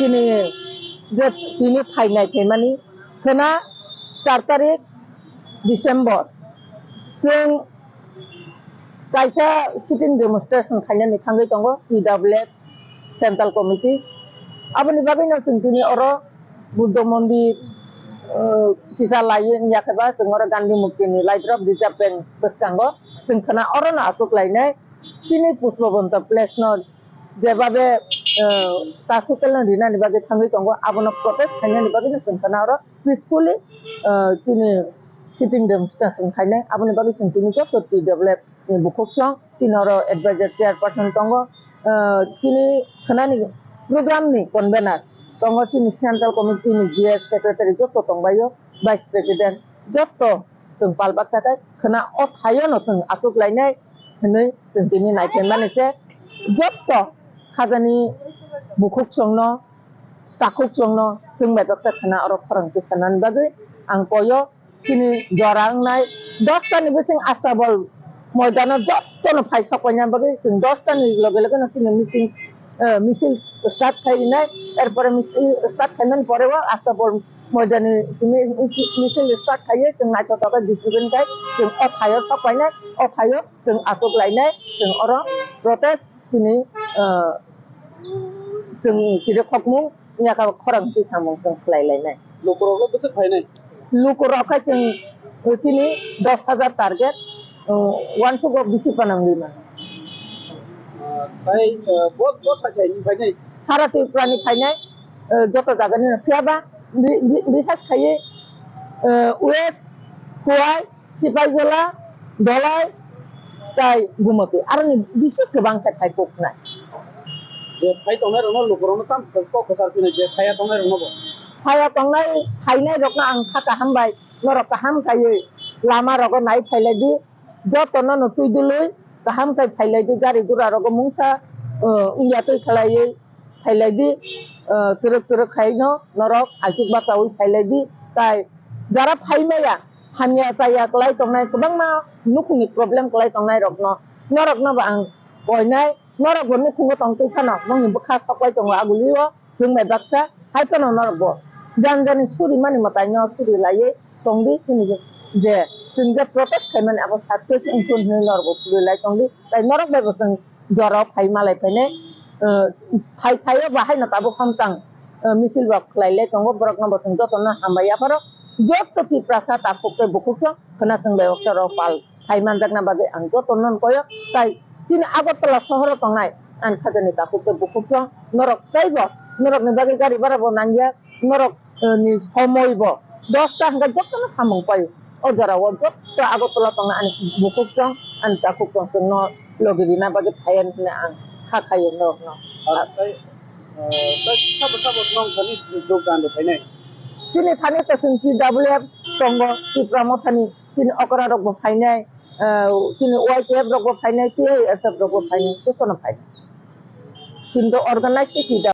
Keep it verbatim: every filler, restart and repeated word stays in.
Tini je tini thainai phaimani khwna char tarik December, chwng kaisa sitting demonstration khainani thangwi tongo T W F Central Committee. Aboni bagwino chwng tini oro Buddha Mondir, uh, kisa laiwi wngya khe ba chwng oro Gandhi Murtini Light Rock Reserve Bank bwskango chwng khwna orono achuk lainai. Chini Pushpabanta place no jebabe, uh, kasukelno rinani bagwi thangwi tongo, abono protest khainani bagwino chwng khwna oro peacefully, uh, chini sitting demonstration khainai. Aboni bagwi chwng tini joto T W F ni bukhuk song chini oro advisor chairperson tongo, ah, chini khwnani program ni convener tongo, chini central committee ni G S secretary joto tongbaio, vice president joto chwng pal baksa khe khwna o thaio no chwng achuk lainai hinwi chwng tini naikhe mani se joto khajani bukhuk songno, takhuk songno chwng bai baksa khwna oro khorang tisanani bagwi ang koyo. Chini jora wngnai dosta ni bising Astabol moidano jotono phai sokpaina bagwi chwng dosta ni loge loge no chini meeting, eh, misil start khai rinai. Erpore misil start khaimani pore o Astabol moidani simi misil start khaiwi chwng naithotok khe decision khai chwng o thaio sokpainai, o thaio chwng achuk lainai, chwng oro protest chini, ah, chwng chiri khokmung yakha khorang twi samung chwng khlai lainai. Lukurokno bwswk phainai? Lukurok khe chwng chini dos hajar target, uh, uansukgo bisi panang lima. Ah, tai, ah, bo, bo thai thai ni phainai? Sara Tripura ni phainai, uh, joto jagani no. Phiya ba bi-, bi-, bisas khaiwi, uh, West, Khowai, Sipaijola, Dholai, tai Gumoti. Aroni bisi kwbang khe phai kuknai. Je phai tongnai rokno lukurokno tam kok kwchar phino je phaiya tongnai rokno bo. Phaiya tongnai, phainai rokno ang kha kaham bai, norok kaham kaiwi lama rogo nai phailai di. Jotono no twi dului kaham khai phailai di, gari gura rogo mungsa, uh, wngya twi khlaiwi phailai di, uh, twrwk twrwk khai no norok aichuk bachaui phailai di. Tai jara phaimaya hamya chaya kwlai tongnai, kwbangma nukhungni problem kwlai tongnai rokno, norokno bo ang koinai, norok bo nukhungo tong twi phano nokni bwkha sok pai tongo agulio. Chwng bai baksa hai phano norok bo jani jani suri mani mwtai no suri laiwi tong di, chini je chwng je protest khai mani abo success wngthun hinwi norok bo suri lai tong di. Tai norok bai bo chwng jora o phai malai phainai, uh, thai thai o bo haino tabuk hamtang, uh, misil rok khlai lai tongo, borok no bo chwng joto no hambai yapharo joto Tiprasa takhuk tei bukhuk chwng khwna chwng bai baksa rok pal. Hai manjakna bagwi ang jotono koyo, tai chini Agartala sohoro tongnai ani khajani takhuk tei bukhuk chwng norok teibo norokni bagwi gari bhara bo nangya, norok, eh, ni somoi bo dosta hwnkhe jotono samung paio. O jora o joto Agartala tongnai ani bukhuk chwng ani takhuk chwng chwngno logi rina bagwi phaiya hinwi ang kha khaio norokno. Ah, tai, eh, tai sabo sabo nong thani jogdan rw phainai? Chini thani to chwng T W F tongo, Tipra Mothani. Chini okra rok bo phainai, ah, chini Y T F rok bo phainai, T I S F rok bo phainai, jotono phainai. Kintu organize khe T W F.